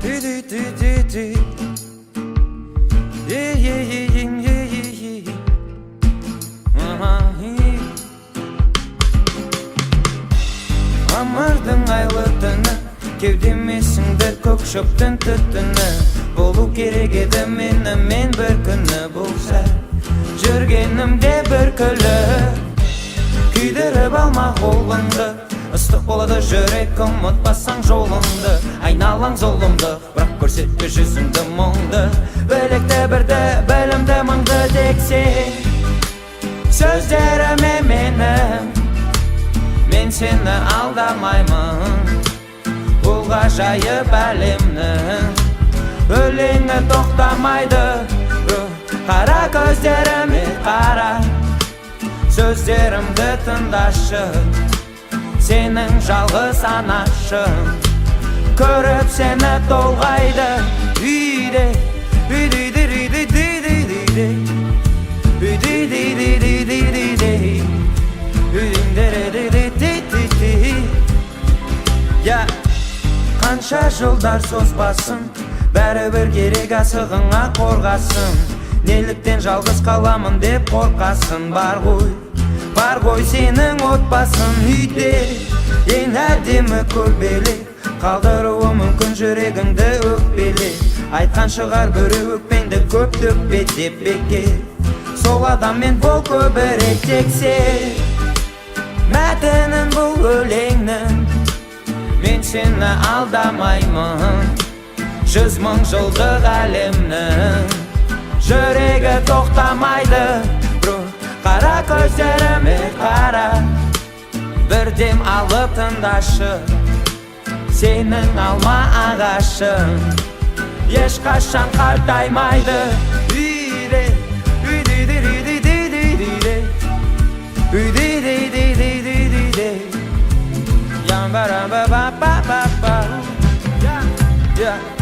Үй-үй-үй-үй-үй. Ей-ей-ей-ей-ей-ей. Аха, ей. Мамырдың айлы түні, кеудеме сіңді көк шөптің түтіні. Болу керек еді менімен бір күні. Бұл сәт жүргенімде бір күліп. Күйдіріп алма қолыңды, ыстық болады жүрек, ұмытпасаң жолыңды. Айналаң зұлымдық, бірақ көрсетпе жүзіңді мұңды. Білекті бірді, білімді мыңды, тек сен сөздеріме менің. Мен сені алдамаймын. Бұл ғажайып әлемнің өлеңі тоқтамайды. Қара көздеріме қара, сөздерімді тыңдашы. Сенің жалғыз анашың көріп сені толғайды. Үйде үйде үйде үйде үйде үйде үйде үйде үйде үйде үйде. Я қанша жылдар созбасын, бәрібір керек асығыңа қорғасын. Неліктен жалғыз қаламын деп қорқасың? Бар ғой, бар ғой сенің отбасың үйде. Ең әдемі көбелек қалдыруы мүмкін жүрегіңді өкпелеп. Айтқан шығар біреу өкпеңді көп төкпе деп бекер. Сол адаммен бол көбірек, тек сен мәтінін бұл өлеңнің. Мен сені алдамаймын. 100 000 жылдық әлемнің жүрегі тоқтамайды. Бро, қара көздеріме қара, бір дем алып тыңдашы. Сенің алма ағашың ешқашан қартаймайды. Үйде үйде үйде үйде үйде үйде үйде үйде үйде үйде үйде. Ям ба ба ба ба ба. Yeah.